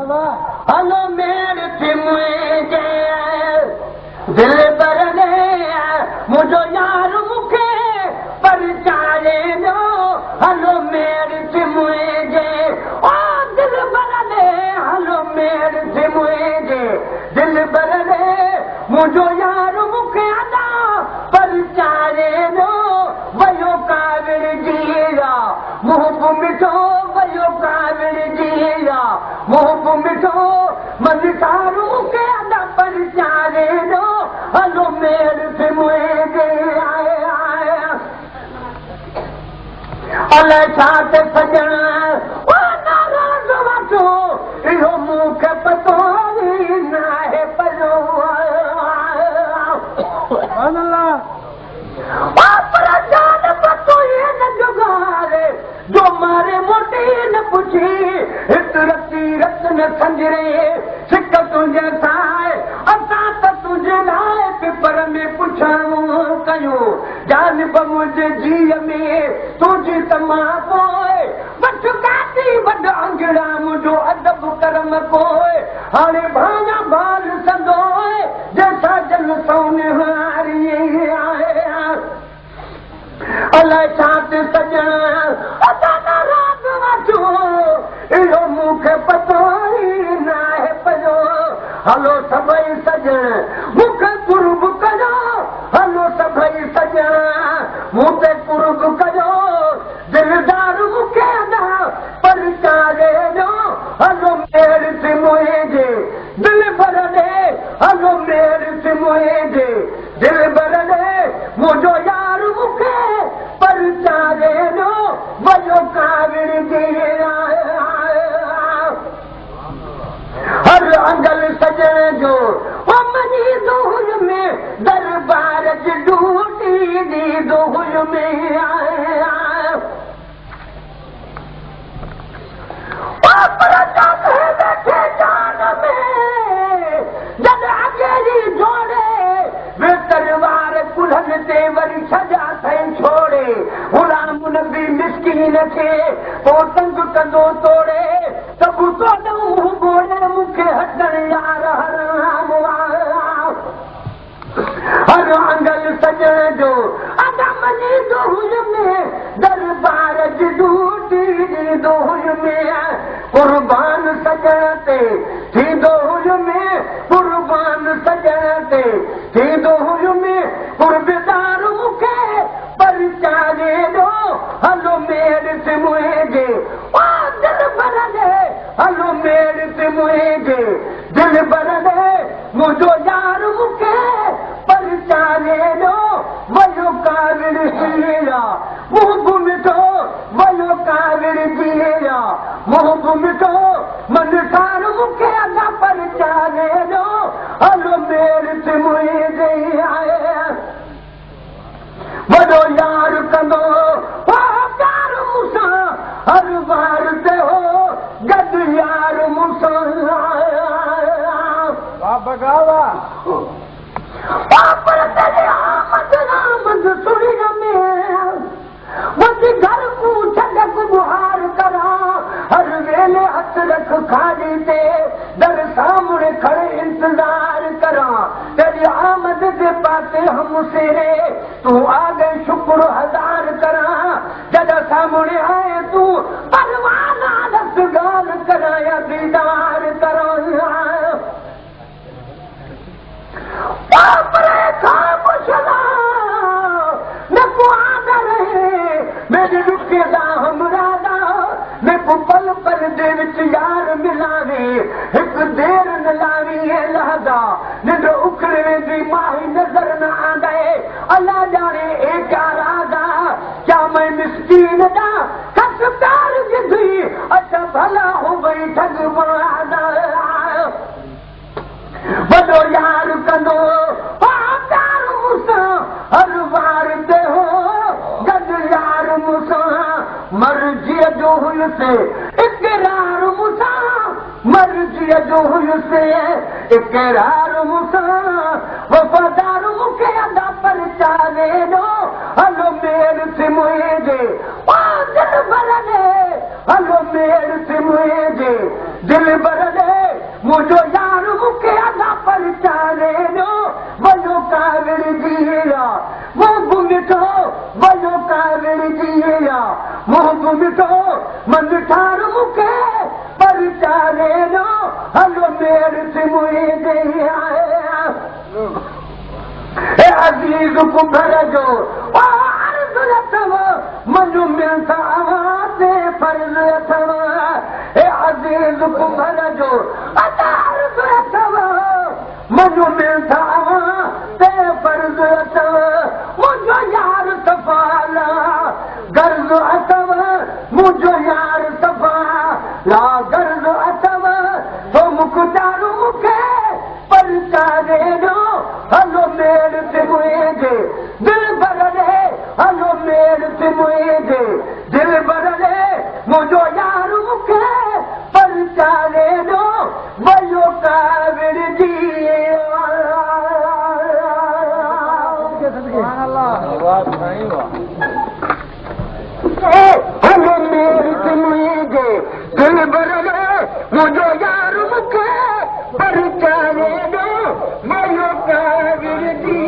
हलो मेड़ थी मुंहिंजे दिल भर ॾे, मुंहिंजो यार मूंखे परचारे ॾियो। हलो मेड़ थी मुंहिंजे, ओ दिल भर ॾे, हलो मेड़ थी मुंहिंजे दिल भर ॾे, मुंहिंजो यार मूंखे अदा परचारे ॾियो। वयो काविड़ जी मुंहुं मिठो, वयो काविड़ जी मुंहुं मिठो, मन सारू मूंखे अदा परचारे ॾियो। हलो मेड़ थी मुंहिंजे। अलाए छा ते सॼण ओ नाराज़ वठो, इहो मूंखे पतो ई नाहे पियो। पर जान पतो ई न जुगारे, जो मारे मोटी न पुछी, हित रती रत न संजरे, सिक तुंहिंजे साए असां त तुंहिंजे लाइ पिपर में पुछाणो कयूं। जान ब मुंहिंजे जीअ में तुंहिंजी त मां पोइ, वठि काटी वॾ अंगड़ा मुंहिंजो अदब करम कोई। हाणे भाङा बाल संदो जैसा जन सोनहारी आहे। अलाए छा ते सॼण अदा नाराज़ वठो, इहो मूंखे पतो ई नाहे पियो। हलो सभई सॼण मूंखे कुर्ब कयो, हलो सभई सॼण मूं ते कुर्ब कयो, दिलदार मूंखे अदा परचारे ॾियो। हलो मेड़ थी मुंहिंजे दिल भर ॾे, हलो मेड़ थी मुंहिंजे दिल भर ॾे, मुंहिंजो यार मूंखे परचारे ॾियो। वयो काविड़ जी हर अंगल सॼण जो, ओ मनी दोहुल में दरबार जी ड्यूटी ॾींदो हुयो में। पर वेठे जान में जॾहिं अॻेरी जोड़े, वेतरवार कुल्हनि ते वरी छॾिया अथई छोड़े। ग़ुलाम नबी मिसकीन खे पोइ तंग कंदो तोड़े, त बि तो ॻोल्हे मूंखे हटण यार हराम। हर अंगल सॼण जो अदा मनी दोहुल में दरबार जी ड्यूटी ॾींदो हुयो में। कुर्बान सॼण ते थींदो हुयो में, कुर्बान सॼण ते थींदो हुयो में, कुर्बदार मूंखे परचारे ॾियो। हलो मेड़ थी मुंहिंजे ओ दिल भर ॾे, हलो मेड़ थी मुंहिंजे दिल भर ॾे, मुंहिंजो यार मूंखे परचारे ॾियो। वयो काविड़ जी मुंहुं मिठो, वयो काविड़ जी मुंहुं मिठो, मन सार मूंखे अदा परचारे ॾियो। हलो मेड़ थी मुंहिंजे। वॾो यार कंदो प्यार मूंसां, हर बार ते हो गॾु यार मूंसां। पर तेरी आमद आमद सुणी में मुंहिंजी घर कू छॾ बुहार करा, हर वेले हथ रख खाली ते दर सामने खड़े इंतज़ार करा। तेरी आमद जे पासे हम सिरे तू आ गए शुक्र हजार करा, जॾहिं सामने आए तू परवाना दस गाल करा या दीदार करा। न को आंदा रहे मेरे रुके दा हमरादा, मेरे को पल पल दे विच यार मिलावे, एक देर न लावी है लहदा, निंद उखड़े वेंदी माही नजर न आंदे। अल्लाह जाने ए क्या राजा, क्या मैं मिसकीन दा खस प्यार गिधी, अच्छा भला हो गई ठग बना। वॾो यार कंदो प्यार मूंसां, हर बार ते हो गॾु यार मूंसां, मर्ज़ीअ जो हुयुसि इकरार मूंसां, मर्ज़ीअ जो हुयुसि इकरार मूंसां, वफ़ादार मूंखे अदा परचारे ॾियो। हलो मेड़ थी मुंहिंजे ओ दिल भर ॾे, हलो मेड़ थी मुंहिंजे دلبر ڏي، منهنجو يار مون کي ادا پرچاري ڏيو، ويو ڪاوڙجي آ منهن به مٺو، ويو ڪاوڙجي آ منهن به مٺو، من ٺار مون کي پرچاري ڏيو، هلو ميڙ ٿي منهنجي اي عزيز ڪنڀر جو او عرض اٿم، مڃو منٿ اوهان تي فرض اٿم، اي عزيز ڪنڀر جو ادا عرض اٿم، مڃو منٿ اوهان تي فرض اٿم، منهنجو يار صفا لا غرض اٿم، منهنجو يار صفا لا غرض اٿم، ٿو مختار مون کي پرچاري ڏيو، هلو ميڙ ٿي منهنجي دلبر ڏي، هلو ميڙ ٿي منهنجي دلبر ڏي، منهنجو يار مون کي پرچاري ڏيو، ويو ڪاوڙجي. هلو ميڙ ٿي منهنجي دلبر ڏي، منهنجو يار مون کي پرچاري ڏيو، ويو ڪاوڙجي.